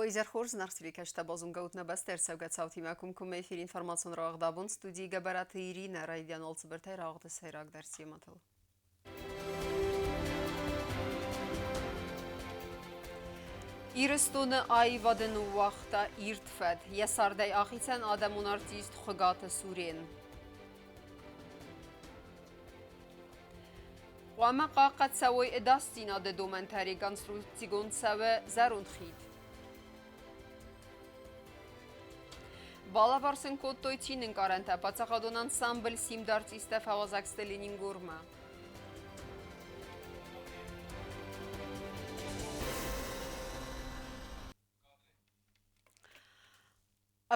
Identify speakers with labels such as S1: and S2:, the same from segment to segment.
S1: Уӕ хорз нарцвикӕстӕ базонгӕут нӕ бӕстӕ ӕрцӕугӕ цаутимӕ комкоммӕ эфир информацион рауагъд абон студийы Гӕбӕраты Иринӕ райдиан алцыбыртӕй рауагъды сӕйрагдӕр темӕтыл. Ирыстоны аивады ныууагъта ирд фӕд. Йӕ цардӕй ахицӕн адӕмон артист Хуыгаты Сурен. Хъуамӕ хъахъхъӕд цӕуой ӕдасдзинады домӕнтӕ реконструкцигонд цӕуы зӕронд хид. Балӕвар сын кодтой цинынкъарӕнтӕ паддзахадон ансамбль «Симд» артисттӕ фӕуазӕг сты Ленингормӕ.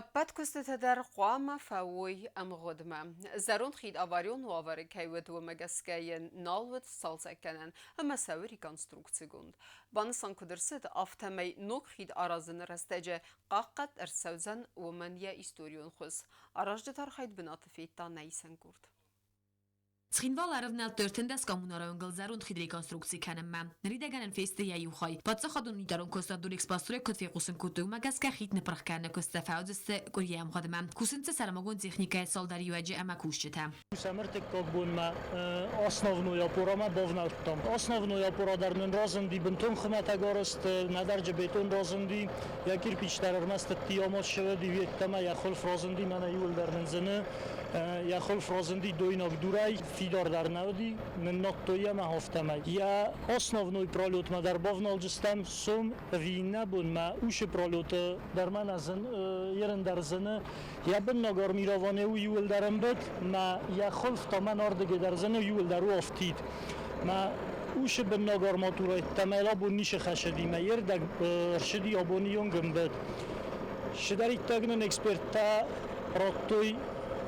S1: Ӕппӕт куыстытӕ дӕр хъуамӕ фӕуой ӕмгъуыдмӕ. Зӕронд хид аварион уавӕры кӕй уыд, уымӕ гӕсгӕ йын нал уыд цалцӕггӕнӕн ӕмӕ цӕуы реконструкцигонд. Банысан куыд ӕрцыд, афтӕмӕй ног хид аразыны рӕстӕджы хъахъхъӕд ӕрцӕудзӕн уымӕн йӕ историон хуыз. Аразджыты архайд бынаты федта нӕ исӕн къорд.
S2: Цхинвал ӕрӕвнӕлдтой 13 коммунарон зӕронд хид реконструкци кӕнынмӕ. Ныридӕгӕн фесты йӕ иу хай. Паддзахадон унитарон куыстадон экспострой куыд фехъусын кодтой, уымӕ гӕсгӕ хид ныппырх кӕныны куысттӕ фӕуыдзысты къуырийы ӕмгъуыдмӕ. Кусынц дзы сӕрмагонд техникӕйы цалдӕр иуӕджы ӕмӕ кусджытӕ.
S3: Кусӕм ӕртыккаг бонмӕ основной опорамӕ бавнӕлдтам. Основной опора дӕр нын разынди бынтон хуымӕтӕг арӕзт, нӕдӕр бетон разынди, йӕ кирпич дӕр ӕрмӕст ӕддийӕ ссывӕди йеддӕмӕ йӕ хуылф разынди, мӕнӕ иуылдӕр нын зыны. Йӕ хуылф разынди дойнаг дурӕй, фидардӕр нӕ уыди, ныннадтой йӕ мӕ афтӕмӕй. Йӕ основной пролетмӕ дӕр бавналдзыстӕм сом ӕви иннӕ бонмӕ уыцы пролеты дӕр мӕнӕ зын, ерын дӕр зыны. Йӕ быннаг армирование у иуылдӕр ӕмбыд, мӕ йӕ хуылф та мӕн ардыгӕй дӕр зыны, иуылдӕр у афтид. Мӕ уыцы быннаг арматурӕ йеддӕмӕ абон ницы хӕсыди, мӕ йе рдӕг ӕрсыди абоны онг ӕмбыд. Цыдӕриддӕр нын эксперттӕ радтой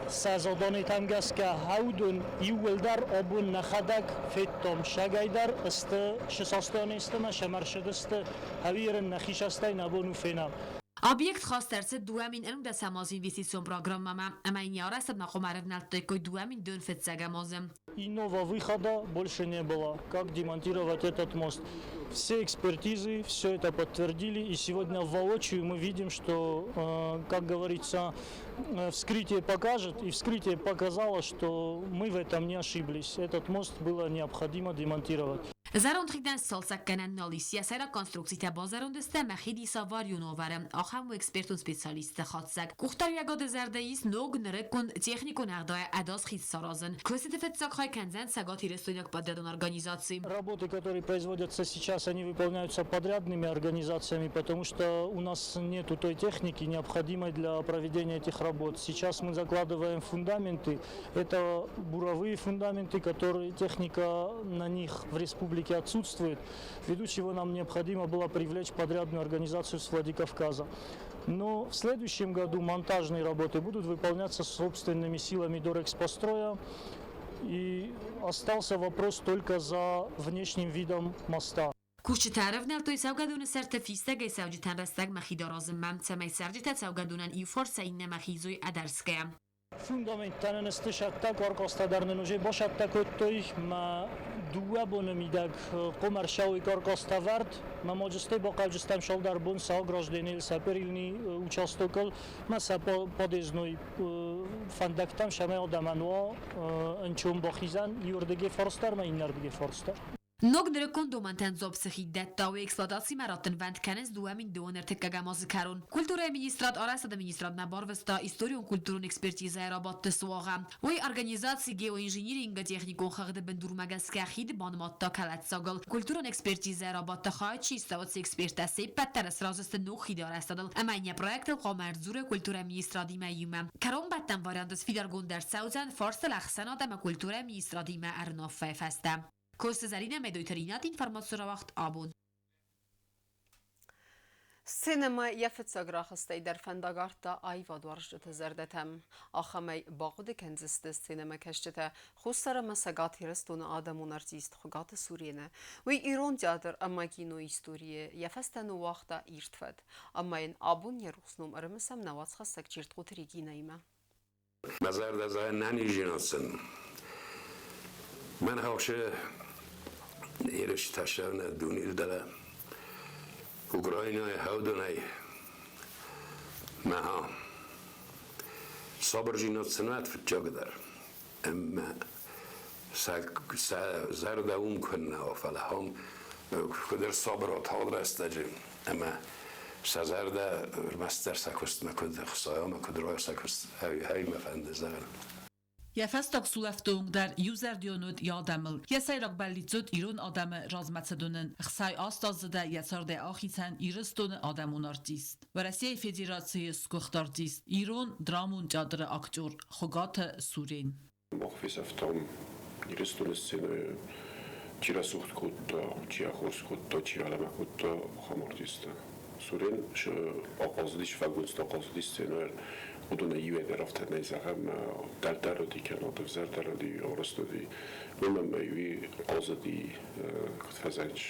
S3: сӕ задонитӕм гӕсгӕ уыдон иууылдӕр абон нӕхӕдӕг федтам. Сагӕйдӕр сты, сысастон сты ӕмӕ сӕм ӕрцыдысты, ӕви нӕхи састӕй нӕ бон у фенӕм.
S2: Объект хаст ӕрцыд 2011 азы инвестицион программӕмӕ ӕмӕ йын йӕ арӕзтадмӕ хъуамӕ ӕрӕвнӕлдтаиккой 2005 азы.
S3: Иного выхода больше не было, как демонтировать этот мост. Все экспертизы все это подтвердили, и сегодня воочию мы видим, что, как говорится, вскрытие покажет, и вскрытие показало, что мы в этом не ошиблись. Этот мост было необходимо демонтировать.
S2: Зӕронд хидӕн сцалцӕггӕнӕн нал ис, йӕ сӕйраг конструкцитӕ базӕронд сты ӕмӕ хид ис аварион уавӕры, ахӕм у экспертон специалистты хатдзӕг. Къухдариуӕгады зӕрдӕ ис ног, нырыккон техникон ӕгъдауӕй ӕдас хид саразын. Куыстыты фыццаг хай кӕндзӕн цӕгатирыстойнаг подрядон организаци.
S3: Работы, которые производятся сейчас, они выполняются подрядными организациями, потому что у нас нету той техники, необходимой для проведения этих работ. Сейчас мы закладываем фундаменты. Это буровые фундаменты, которые техника на них в республике отсутствует, ввиду чего нам необходимо было привлечь подрядную организацию с Владикавказа. Но в следующем году монтажные работы будут выполняться собственными силами Дорэкспостроя. И остался вопрос только за внешним видом моста.
S2: Кусджытӕ ӕрӕвнӕлдтой цӕугӕдоны сӕрты фистӕгӕй цӕуджытӕн рӕстӕгмӕ хид аразынмӕ, цӕмӕй цӕрджытӕ цӕугӕдонӕн иу фарсӕй иннӕмӕ хизой ӕдӕрсгӕйӕ.
S3: Фундаменттӕ нын сты сӕттӕг, каркастӕ дӕр нын уже басӕттӕ кодтой. Мӕ дыууӕ боны мидӕг къуымӕрсауи каркастӕ вӕрд. Мӕ маджыстӕй бахъавджыстӕм цалдӕр бон сӕ огражденийыл, сӕ перильный участокыл, мӕ сӕ подъездной фӕндӕгтӕм, цӕмӕй адӕмӕн уа ӕнцон бахизӕн иуырдыгӕй фарс дӕр ӕмӕ иннӕрдыгӕй фарс дӕр.
S2: Ног нырыккон домӕнтӕн дзуапп цы хид дӕтта, уый эксплуатацимӕ раттынвӕнд кӕнынц 2003 азы кӕрон. Культурӕйы министрад арӕзтады министрадмӕ барвыста историон-культурон экспертизӕйы рабадты суагъӕ. Уый организаци геоинжиниринга техникон хыгъды бындурмӕ гӕсгӕ хид банымадта кӕлӕддзагыл. Культурон экспертизӕйы рабадты хайад чи иста, уыцы эксперттӕ се ппӕт дӕр сразы сты ног хиды арӕзтадыл ӕмӕ йын йӕ проектыл хъуамӕ ӕрдзурой культурӕйы министрадимӕ иумӕ. Кӕронбӕттӕн варианты сфидаргонд ӕрцӕудзӕн фарстыл ӕхсӕнад ӕмӕ культурӕйы министрадимӕ ӕруынаффӕйы фӕстӕ. Коцты Зӕринӕ Медойты Ринат информаци рауагъд абон.
S1: Сценӕмӕ йӕ фыццаг рахызтӕй дӕр фӕндаг ардта аивадуарзджыты зӕрдӕтӕм. Ахӕмӕй бахъуыды кӕндзысты сценӕмӕкӕсджытӕ Хуссар ӕмӕ Цӕгат Ирыстоны адӕмон артист Хуыгаты Сурены. Уый ирон театр ӕмӕ кинойы историйы йӕ фӕстӕ ныууагъта ирд фӕд. Ӕмӕ йын абон йӕ рухс ном ӕрымысӕм нӕ уацхӕссӕг Чертхъоты Регинӕимӕ.
S4: Мӕ зӕрдӕ зӕгъы нӕниздзинад сын. Мӕн хъӕусы ерыстӕ сӕвнӕ дунейы дӕлӕ Украинӕйы хӕудонӕй. Мӕ сабырдзинад сын уӕд фыццагдӕр. Ӕмӕ сӕ зӕрдӕ уым куыннӕ у, фӕлӕ ам куыд ӕрсабыр тагъд рӕстӕджы ӕмӕ сӕ зӕрдӕ ӕрмӕстдӕр сӕ куыстмӕ куыд ӕхсайа ӕмӕ куыд райа сӕ куыст, ӕй мӕ фӕнды зӕгъын.
S5: Йӕ фӕстаг сулӕфты онг дӕр иузӕрдион уыд йӕ адӕмыл. Йӕ сӕйраг бӕллиц уыд ирон адӕмы размӕцыд уынын. 68 аздзыдӕй йӕ цардӕй ахицӕн Ирыстоны адӕмон артист, Уӕрӕсейы Федерацийы сгуыхт артист, ирон драмон театры актер Хуыгаты Сурен.
S6: Мах фесӕфтам Ирыстоны сценӕйы, чи рӕсугъд кодта, чи ахорз кодта, чи алӕмӕ кодта, ахӕм артисттӕ. Сурен ахъазыдис, фӕлгонцты ахъазыдис сценӕйыл. Уыдонӕй иуӕй дӕр афтӕ нӕй зӕгъӕм, дӕлдӕр уыди кӕнӕ ӕвзӕрдӕр уыди, арӕзт уыди. Уымӕн ӕмӕ уый хъазыди, куыд фӕзӕгъыс,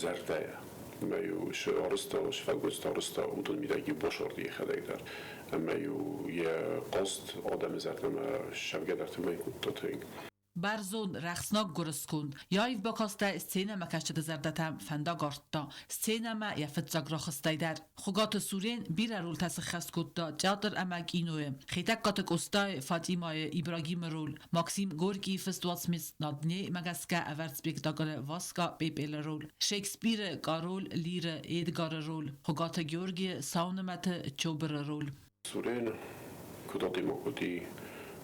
S6: зӕрдӕйӕ. Ӕмӕ-иу арӕзта, сфӕлгонцты арӕзта, уыдон мидӕг-иу басорди йӕхӕдӕг дӕр. Ӕмӕ-иу йӕ хъазт адӕмы зӕрдӕмӕ ссӕвгӕ дӕр тынг кодта тынг.
S5: Бӕрзонд, рӕхснӕг гуырысконд, йӕ аив бакастӕй сценӕмӕкӕсджыты зӕрдӕтӕм фӕндаг ардта. Сценӕмӕ йӕ фыццаг рахызтӕй дӕр. Хуыгаты Сурен бирӕ рольтӕ сыххӕст кодта театр ӕмӕ кинойы. Хетӕгкаты Къостайы, Фатимайы, Ибрагимы роль, Максим Горькийы фыст уацмыс «На дне»-мӕ гӕсгӕ ӕвӕрд спектаклы Васка Пепелы роль, Шекспиры Король Лиры Эдгары роль, Хуыгаты Георгийы Сау нымӕты Чобыры роль.
S6: Сурен куыд адӕймаг уыди,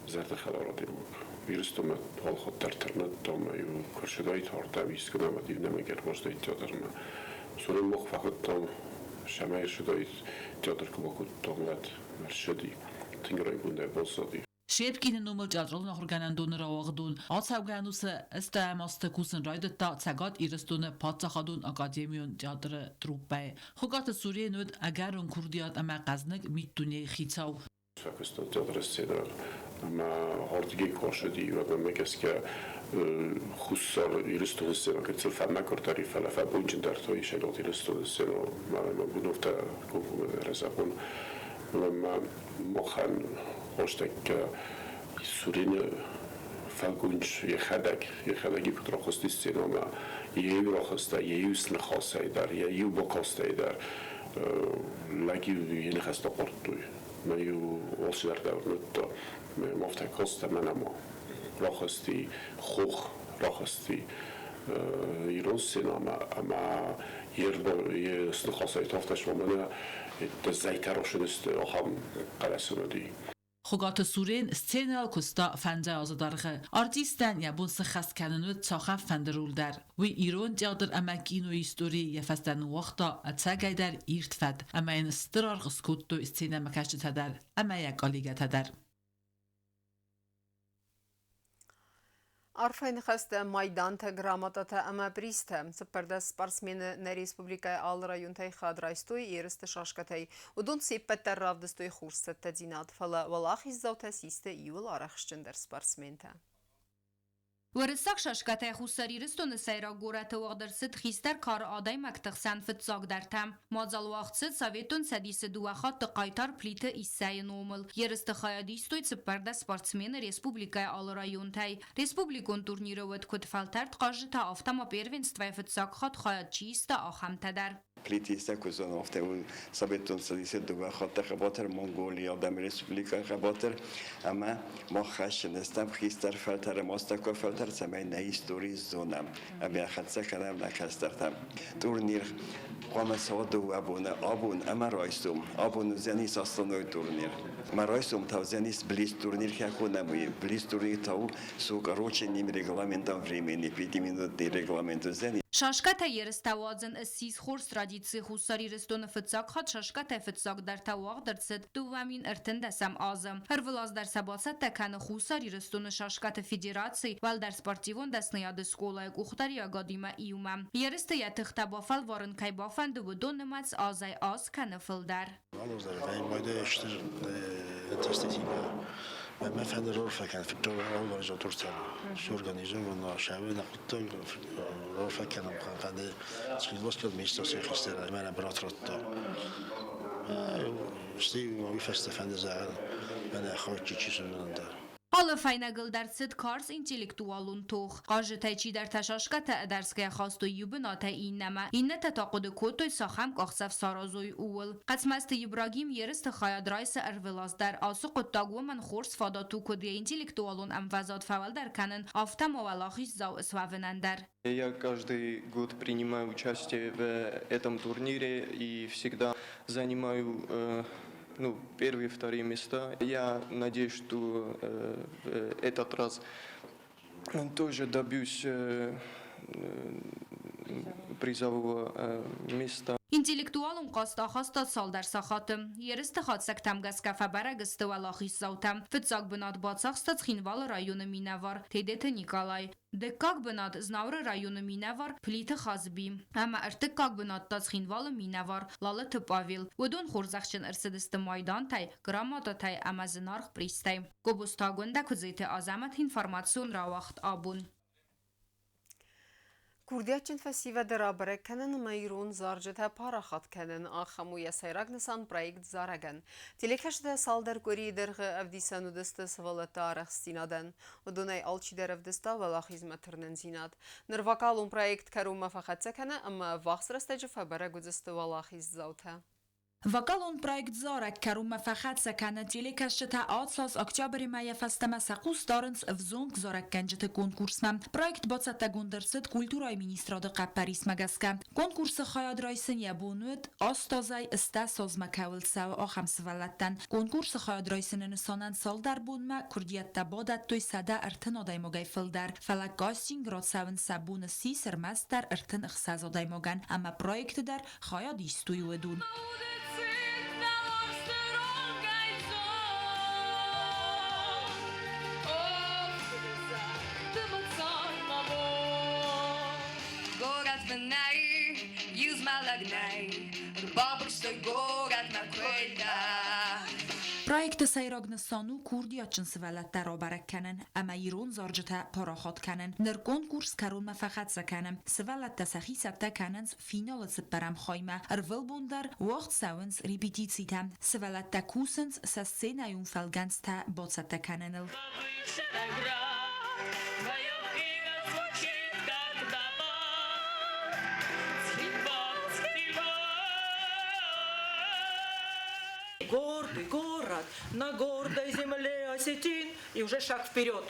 S6: зӕрдӕхӕлар адӕймаг. Ирыстонмӕ алхатт дӕр тырныдта ӕмӕ-иу куы рцыдаид ардӕм искуыдӕм, уӕд-иу нӕм ӕрбаздӕхт театрмӕ. Сурен мах фӕхуыдтам, цӕмӕй ӕрцыдаид, театр куы бакодтам, уӕд ӕрцыди. Тынг райгондӕй баззади.
S5: Щепкины номыл театралон ахуыргӕнӕндоны рауагъдон ацӕугӕ ӕнусы ӕстӕм азты кусын райдыдта Цӕгат Ирыстоны паддзахадон академион театры труппӕйы. Хуыгаты Сурен уыд ӕгӕрон курдиат ӕмӕ хъӕзныг миддунейы хицау.
S6: Фӕкуыстон театры сценӕйыл ӕмӕ ардыгӕй куы ацыди, уӕд мӕм гӕсгӕ Хуссар Ирыстоны сценӕ гыццыл фӕмӕгуырдӕр и, фӕлӕ фӕбонджындӕр та и Цӕгат Ирыстоны сценӕ. Мӕ бынӕттӕ комкоммӕ рӕзӕбон. Ӕмӕ махӕн хъазтӕккӕ Сурены фӕлгонц йӕхӕдӕг, йӕхӕдӕг куыд рахызти сценӕмӕ, йӕ иу рахызтӕй, йӕ иу сныхасӕй дӕр, йӕ иу бакастӕй дӕр лӕг-иу йӕ ныхӕстӕ хъардтой. Мӕ-иу алцыдӕр дӕр уырныдта. Мӕ афтӕ кастӕ мӕнӕ ма рахызти хох, рахызти ирон сценӕмӕ ӕмӕ йе сныхасӕй та афтӕ суа мӕнӕ зӕйтӕ росыдысты, ахӕм хъӕлӕсы уыди.
S5: Хуыгаты Сурен сценӕйыл куыста фӕндзай азы дӕргъы. Артистӕн йӕ бон сыххӕст кӕнын уыд цахӕмфӕнды роль дӕр. Уый ирон театр ӕмӕ кинойы историйы йӕ фӕстӕ ныууагъта ӕцӕгӕйдӕр ирд фӕд ӕмӕ йын стыр аргъ скодтой сценӕмӕкӕсджытӕ дӕр ӕмӕ йӕ коллегӕтӕ дӕр.
S1: Арфӕйы ныхӕстӕ, майдантӕ, грамотатӕ ӕмӕ призтӕ. 14 спортсмены нӕ республикӕйы алы районтӕй хӕд райстой ерысты шашкӕтӕй. Уыдон се ппӕт дӕр равдыстой хорз цӕттӕдзинад, фӕлӕ уӕлахиздзаутӕ систы иууыл арӕхстджындӕр спортсментӕ.
S7: Уырыссаг шашкӕтӕй Хуссар Ирыстоны сӕйраг горӕты уагъд ӕрцыд хистӕр кары адӕймӕгты хсӕн фыццагдӕртӕ. Мадзал уагъд цыд Советон Цӕдисы дыууӕ хатты хъайтар Плиты Иссӕйы номыл. Ерысты хайад истой 14 спортсмены республикӕйы алы районтӕй. Республикон турниры уыд куыд фӕлтӕрд хъазджытӕ, афтӕ ма первенствойы фыццаг хатт хайад чи иста, ахӕмтӕ дӕр.
S8: Плити Иссӕ куы зоны, афтӕ у Советон Цӕдисы дыууӕ хатты хъӕбатыр, Монголийы адӕмы республикӕйы хъӕбатыр ӕмӕ мах хӕсджын стӕм хистӕр фӕлтӕры мастӕккой фӕлтӕр, цӕмӕй нӕ истори зонӕм ӕмӕ хӕццӕ кӕнӕм нӕ кӕстӕртӕм. Турнир хъуамӕ цӕуа дыууӕ боны, абон ӕмӕ райсом. Абон уыдзӕнис основной турнир. Ӕмӕ райсом та уыдзӕнис блиц-турнир хӕхонӕм уый. Блиц-турнир та у с укороченным регламентом времени, пятиминутный регламент уыдзӕн.
S7: Шашкӕтӕ ерыстӕ уадзын ссис хорз традици. Хуссар Ирыстоны фыццаг хатт шашкӕтӕ фыццагдӕртӕ уагъд ӕрцыд 2013 азы. Ӕрвылаз дӕр сӕ бацӕттӕ кӕны Хуссар Ирыстоны шашкӕты федераци, уӕлдӕр спортивон дӕсныйады скъолайы къухдариуӕгадимӕ иумӕ. Ерысты йӕ тыхтӕ бафӕлварын кӕй бафӕнды, уыдон нымӕц азӕй-аз кӕны фылдӕр.
S9: Стыр ӕнтыстытимӕ мӕ фӕнды рарфӕ кӕнын фыццаг организатортӕн, сорганизован сӕвӕрын хъуыддаг рарфӕ кӕнын фӕнды Цхинвалскы администрацийы хистӕр ӕмӕ брат радта. Стӕй уый фӕстӕ фӕнды зӕгъын, мӕнӕ хатджы чи зонын дӕр.
S7: Алы фӕйнӕгыл дӕр цыд карз интеллектуалон тох. Хъазджытӕй чидӕртӕ шашкӕтӕ ӕдӕрсгӕ хастой иу бынатӕй иннӕмӕ, иннӕтӕ та хъуыды кодтой, цахӕм къахдзӕф саразой, ууыл. Хъӕцмӕзты Ибрагим ерысты хайад райсы ӕрвылаз дӕр. Ацы хъуыддаг уымӕн хорз фадат у куыд йӕ интеллектуалон ӕмвӕзад фӕуӕлдӕр кӕнын, афтӕ ма уӕлахиздзау суӕвынӕн дӕр.
S10: Я каждый год принимаю участие в этом турнире и всегда занимаю ну, первые, вторые места. Я надеюсь, что в этот раз тоже добьюсь призового места.
S7: Интеллектуалон хъазт ахаста цалдӕр сахаты. Ерысты хатдзӕгтӕм гӕсгӕ фӕбӕрӕг сты уӕлахиздзаутӕ. Фыццаг бынат бацахста Цхинвалы районы минӕвар Тедеты Николай. Дыккаг бынат Знауыры районы минӕвар Плиты Хазби ӕмӕ ӕртыккаг бынат та Цхинвалы минӕвар Лалыты Павел. Уыдон хорзӕхджын ӕрцыдысты майдантӕй, грамотатӕй ӕмӕ зынаргъ призтӕй. Гобозты Агуындӕ Куыдзеты Азӕмӕт информацион рауагъд абон.
S1: Курдиатджын фӕсивӕды рабӕрӕг кӕнын ӕмӕ ирон зарджытӕ парахат кӕнын ахӕм у йӕ сӕйраг нысан проект «Зарӕгӕн». Телекӕсджытӕ цалдӕр къуырийы дӕргъы ӕвдисӕн уыдысты сывӕллӕтты арӕхстдзинадӕн. Уыдонӕй алчидӕр ӕвдыста уӕлахизмӕ тырнындзинад. Ныр вокалон проект кӕронмӕ фӕхӕццӕ кӕны ӕмӕ ӕввахс рӕстӕджы фӕбӕрӕг уыдзысты уӕлахиздзаутӕ.
S11: Вокалон проект «Зарӕг» кӕронмӕ фӕхӕццӕ кӕны телекӕсджытӕ ацаз октябры мӕйӕ фӕстӕмӕ сӕ хъус дарынц ӕвзонг зарӕггӕнджыты конкурсмӕ. Проект бацӕттӕгонд ӕрцыд культурӕйы министрады хъӕппӕрисмӕ гӕсгӕ. Конкурсы хайад райсын йӕ бон уыд, 8 азӕй 10 азмӕ кӕуыл цӕуы, ахӕм сывӕллӕттӕн. Конкурсы хайад райсыны нысанӕн цалдӕр бонмӕ куырдиӕттӕ бадӕттой 130 адӕймагӕй фылдӕр, фӕлӕ кастинг рацӕуын сӕ бон ссис ӕрмӕстдӕр 36 адӕймагӕн ӕмӕ проекты дӕр хайад истой уыдон.
S12: Город фынӕй, иу змӕлӕг нӕй, ӕрбабырстой горӕтмӕ куыйтӕ.
S11: Проекты сӕйраг нысан у курдиатджын сывӕллӕттӕ рабӕрӕг кӕнын ӕмӕ ирон зарджытӕ парахат кӕнын. Ныр конкурс кӕронмӕ фӕхӕццӕ кӕны. Сывӕллӕттӕ сӕхи цӕттӕ кӕнынц финалы цыппӕрӕм хаймӕ. Ӕрвылбон дӕр уагъд цӕуынц репетицитӕ. Сывӕллӕттӕ кусынц сӕ сценӕйон фӕлгӕндзтӕ бацӕттӕ кӕныныл.
S13: Гордый город на гордой земле осетин. И уже шаг вперед.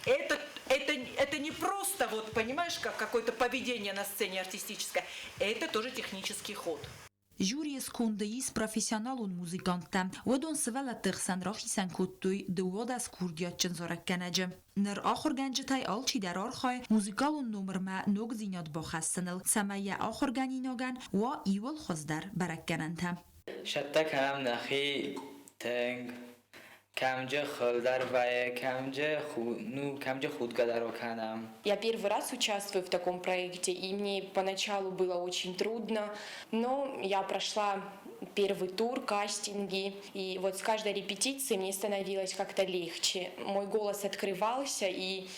S13: Это не просто, вот, понимаешь, как какое-то поведение на сцене артистическое. Это тоже технический ход.
S11: Жюрийы сконды ис профессионалон музыканттӕ. Уыдон сывӕллӕтты хсӕн рахицӕн кодтой 12 курдиатджын зарӕггӕнӕджы. Ныр ахуыргӕнджытӕй алчидӕр архайы музыкалон номырмӕ ногдзинад бахӕссыныл, цӕмӕй йӕ ахуыргӕнинагӕн уа иууыл хуыздӕр бӕрӕггӕнӕнтӕ.
S14: Цӕттӕ кӕнӕм нӕхи тынг, кӕмджы хъылдӕр вӕййы, кӕмджы, ну, кӕмджы худгӕ дӕр кӕнӕм.
S15: Я первый раз участвую в таком проекте, и мне поначалу было очень трудно, но я прошла первый тур, кастинги, и вот с каждой репетицией мне становилось как-то легче. Мой голос открывался, и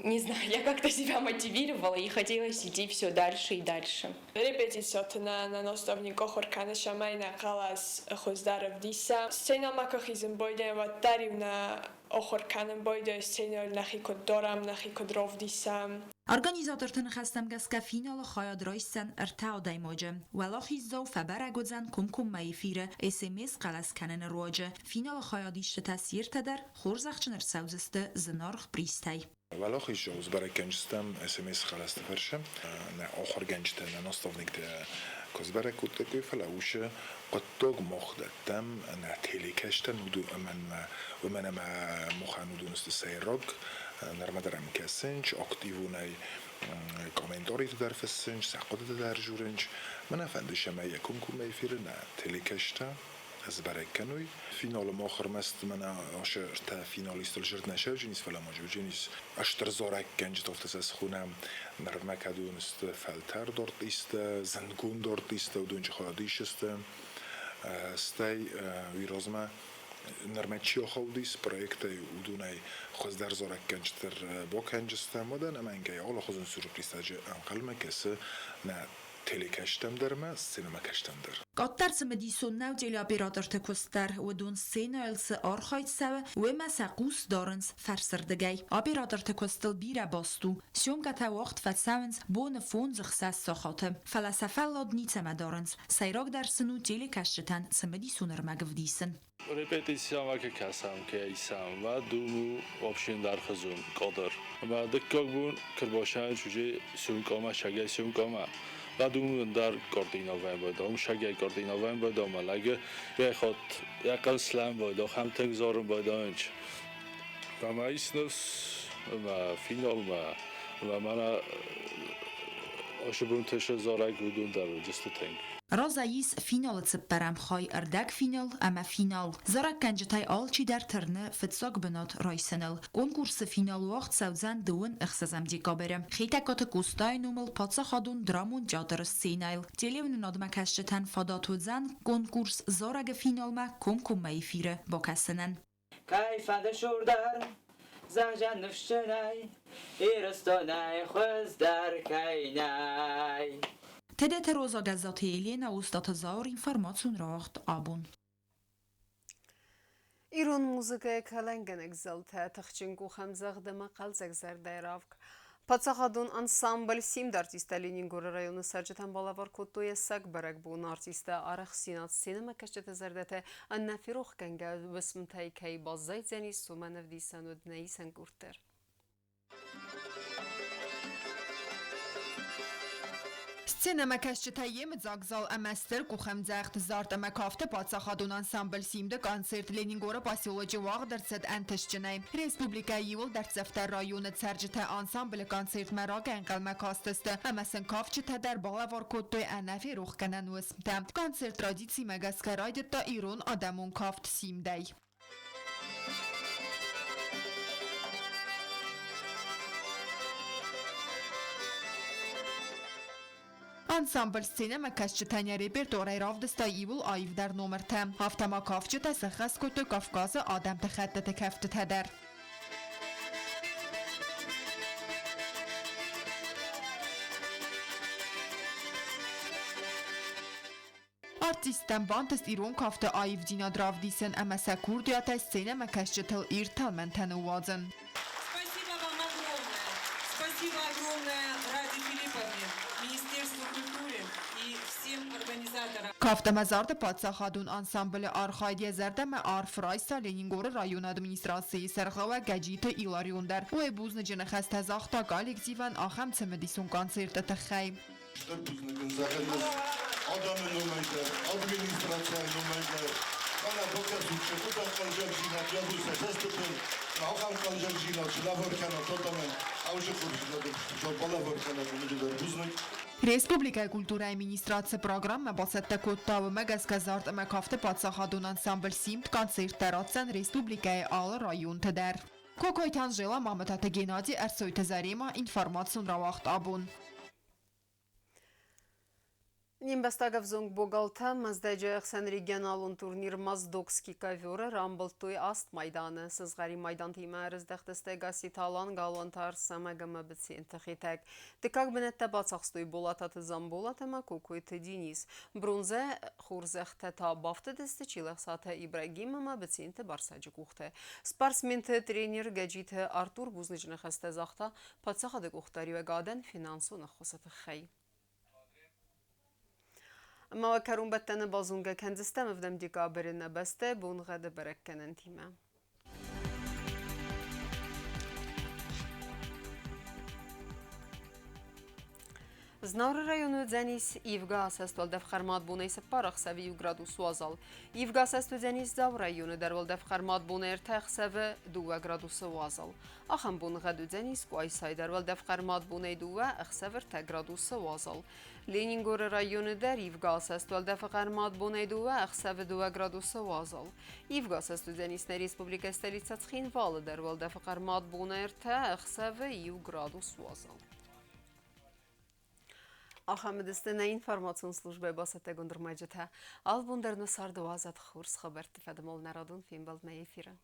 S15: не знаю, я как-то себя мотивировала, и хотелось идти все дальше и дальше.
S16: Репетициты нӕ нӕ наставник ахуыр кӕны, цӕмӕй нӕ хъӕлӕс хуыздӕр ӕвдиса. Сценӕмӕ куы хизын байдайӕм, уӕддӕр-иу нӕ ахуыр кӕнын байдайы сценӕйыл нӕхи куыд дарӕм, нӕхи куыд равдисӕм.
S11: Организаторты ныхӕстӕм гӕсгӕ финалы хайад райсдзӕн ӕртӕ адӕймаджы. Уӕлахиздзау фӕбӕрӕг уыдзӕн комкоммӕ эфиры СМС хъӕлӕс кӕныны руаджы. Финалы хайадисджытӕ се ртӕ дӕр хорзӕхджын ӕрцӕудзысты зынаргъ призтӕй.
S17: Уӕлахиздзау сбӕрӕг кӕндзыстӕм СМС хъӕлӕсты фӕрцы. Нӕ ахуыргӕнджытӕ, нӕ наставниктӕ куы сбӕрӕг кодтаиккой, фӕлӕ уыцы хъуыддаг мах дӕттӕм нӕ телекӕстӕн, уымӕн ӕмӕ махӕн уыдон сты сӕйраг, нырмӕ дӕр ӕм кӕсынц, активонӕй комментариты дӕр фыссынц, сӕ хъуыдыты дӕр дзурынц. Мӕнӕ фӕнды, цӕмӕй йӕ комкоммӕ эфиры нӕ телекӕстӕ сбӕрӕг кӕной. Финалы мах ӕрмӕст мӕнӕ ацы ӕртӕ финалистыл зӕрд нӕ сӕвджынис, фӕлӕ ма зӕвджынис стыр зарӕггӕнджыты, афтӕ сӕ схонӕм, нырмӕ кӕд уыдон сты фӕлтӕрд артисттӕ, зындгонд артисттӕ, уыдон чи хайад исысты. Стӕй уый размӕ нырмӕ чи ахаудис проектӕй, уыдонӕй хуыздӕр зарӕггӕнджыты дӕр бакӕнджыстӕм. Уӕдӕ ӕнӕмӕнгӕй алыхуызон сюрпризтӕ ӕнхъӕлмӕ кӕсы нӕ. Телекӕсджытӕм дӕр ӕмӕ сценӕмӕкӕсджытӕм дӕр.
S11: Къаддӕр цымыдисон нӕу телеоператорты куыст дӕр. Уыдон сценӕйыл цы архайд цӕуы, уымӕ сӕ хъус дарынц фӕрсырдыгӕй. Операторты куыстыл бирӕ баст у. Съемкӕтӕ уагъд фӕцӕуынц боны 5-6 сахаты. Фӕлӕ сӕ фӕллад ницӕмӕ дарынц. Сӕйрагдӕр сын у телекӕсджытӕн цымыдисон ӕрмӕг ӕвдисын.
S18: Репетицияма ке кӕсӕм, ке исӕм, ма думу вообще ӕндӕрхуызон къаддӕр. Ӕмӕ дыккаг бон куы уже съемкӕмӕ, шагӕй съемкӕмӕ. Ма думу ӕндӕр координовӕн бада, уым шагӕй координовӕн бада, ӕмӕ лӕгы йӕ хатт йӕ хъӕлслӕн бада, ахӕм тынг зарын бада. Ӕмӕ ис ныфс ӕмӕ финалмӕ, ӕмӕ мӕнӕ ацы бонты сӕ зарӕг уыдон дӕр уыдысты тынг.
S11: Разӕй ис финалы цыппӕрӕм хай, ӕрдӕгфинал ӕмӕ финал. Зарӕггӕнджытӕй алчидӕр тырны фыццаг бынат райсыныл. Конкурсы финал уагъд цӕудзӕн 26 декабры. Хетӕгкаты Къостайы номыл паддзахадон драмон театры сценӕйыл. Телеуынынадмӕ кӕсджытӕн фадат уыдзӕн конкурс «Зарӕг-ы финалмӕ комкоммӕ эфиры бакӕсынӕн.
S14: Кӕй фӕнды сурдӕр, зӕгъгӕ ныфсджынӕй, Ирыстонӕй хуыздӕр кӕй нӕй.
S11: Тедеты Роза, Гӕззаты Елена, Остъаты Зауыр, информацион рауагъд «Абон».
S1: Ирон музыкӕйы кӕлӕнгӕнӕг зӕлтӕ, тыхджын къухӕмдзӕгъд ӕмӕ хъӕлдзӕг зӕрдӕйы равг. Паддзахадон ансамбль «Симд» артисттӕ Ленингоры районы цӕрджытӕн балӕвар кодтой ӕцӕг бӕрӕгбон. Артисттӕ арӕхстдзинад сценӕмӕкӕсджыты зӕрдӕтӕ ӕнӕферохгӕнгӕ уысмтӕй кӕй баззайдзӕнис, уымӕн ӕвдисӕн уыд нӕ исӕн къорд дӕр.
S19: Сценӕмӕкӕсджытӕ йемыдзаг зал ӕмӕ стыр къухӕмдзӕгъд, зард ӕмӕ кафты паддзахадон ансамбль «Симд-ы» концерт Ленингоры поселочы уагъд ӕрцыд ӕнтыстджынӕй. Республикӕйы иууыл дӕрддзӕфдӕр районы цӕрджытӕ ансамблы концертмӕ рагӕнхъӕлмӕ кастысты ӕмӕ сын кафджытӕ дӕр балӕвар кодтой ӕнӕферохгӕнӕн уысмтӕ. Концерт традицимӕ гӕсгӕ райдыдта ирон адӕмон кафт «Симдӕй». Ансамбль сценӕмӕкӕсджытӕн йӕ репертуарӕй равдыста иууыл аивдӕр номыртӕ. Афтӕ ма кафджытӕ сӕххӕст кодтой Кавказы адӕмты хӕттыты кӕфтытӕ дӕр. Артисттӕн бантыст ирон кафты аивдзинад равдисын ӕмӕ сӕ курдиатӕй сценӕмӕкӕсджытыл ирд тӕлмӕнтӕ ныууадзын.
S20: Спасибо вам огромное. Спасибо огромное Раде Филипповне, Министерству культуры и всем организаторам.
S19: Кафт ӕмӕ зарды паддзахадон ансамблы архайд йӕ зӕрдӕмӕ арф райста Ленингоры районы администрацийы сӕргълӕууӕг Гӕджиты Иларион дӕр. Уый бузныджы ныхӕстӕ загъта коллективӕн ахӕм цымыдисон концерты тыххӕй.
S21: Стыр бузныг ын зӕгъын ӕз адӕмы номӕй дӕр, администрацийы номӕй дӕр. Мӕнӕ бакӕсут, цы хуызӕн хъӕлдзӕгдзинад йӕ бон сӕ цӕстытыл, ахӕм хъӕлдзӕгдзинад цы лӕвар кӕнат адӕмӕн, ӕвзӕр хорздзинад балӕвар кӕнат, уымӕй дӕр бузныг.
S19: Республикӕйы культурӕйы министрад цы программӕ бацӕттӕ кодта, уымӕ гӕсгӕ зард ӕмӕ кафты паддзахадон ансамбль «Симд» концерттӕ ратдзӕн республикӕйы алы районты дӕр. Кокойты Анжела, Мамытаты Геннади, Ӕрсойты Заремӕ, информацион рауагъд «Абон».
S1: Не мбӕстаг ӕвзонг богалтӕ Мӕздӕджы ӕхсӕн регионалон турнир «Моздокский ковер» рамбылдтой аст майданы. Сызгъӕрин майдантимӕ ӕрыздӕхтысты Гасситы Алан, Галуанты Арсӕмӕг ӕмӕ Быценты Хетӕг. Дыккаг бынӕттӕ бацахстой Болататы Дзамболат ӕмӕ Кокойты Денис. Бронзӕ хорзӕхтӕ та бафтыдысты Чилӕхсаты Ибрагим ӕмӕ Быценты Барсӕджы къухты. Спортсменты тренер Гӕджиты Артур бузныджы ныхӕстӕ загъта паддзахады къухдариуӕгадӕн финансон ӕххуысы тыххӕй. Ӕмӕ уӕ кӕронбӕттӕны базонгӕ кӕндзыстӕм ӕвдӕм декабры нӕ бӕстӕйы боныгъӕды бӕрӕггӕнӕнтимӕ. Знауыры районы уыдзӕнис ивгӕ асӕст уӕлдӕф хъӕрмад бонӕй 4 ӕхсӕвы 1 градус уазал. Ивгӕ асӕст уыдзӕнис Дзауы районы дӕр уӕлдӕф хъӕрмад бонӕй 3 ӕхсӕвы 2 градусы уазал. Ахӕм боныгъӕд уыдзӕнис Къуайсайы дӕр уӕлдӕф хъӕрмад бонӕй 2 ӕхсӕвы 3 градусы уазал. Ленингоры районы дӕр ивгӕ асӕст уӕлдӕфы хъӕрмад бонӕй 2 ӕхсӕвы 2 градусы уазал. Ивгӕ асӕст уыдзӕнис нӕ республикӕйы столицӕ Цхинвалы дӕр уӕлдӕфы хъӕрмад бонӕй 3 ӕхсӕвы 1 градус уазал. Ахӕм уыдысты нӕ информацион службӕйы бацӕттӕгонд ӕрмӕджытӕ. Алыбон дӕр нӕ царды уадзӕд хорз хабӕртты фӕдыл нӕ радон фембӕлд нӕ эфиры.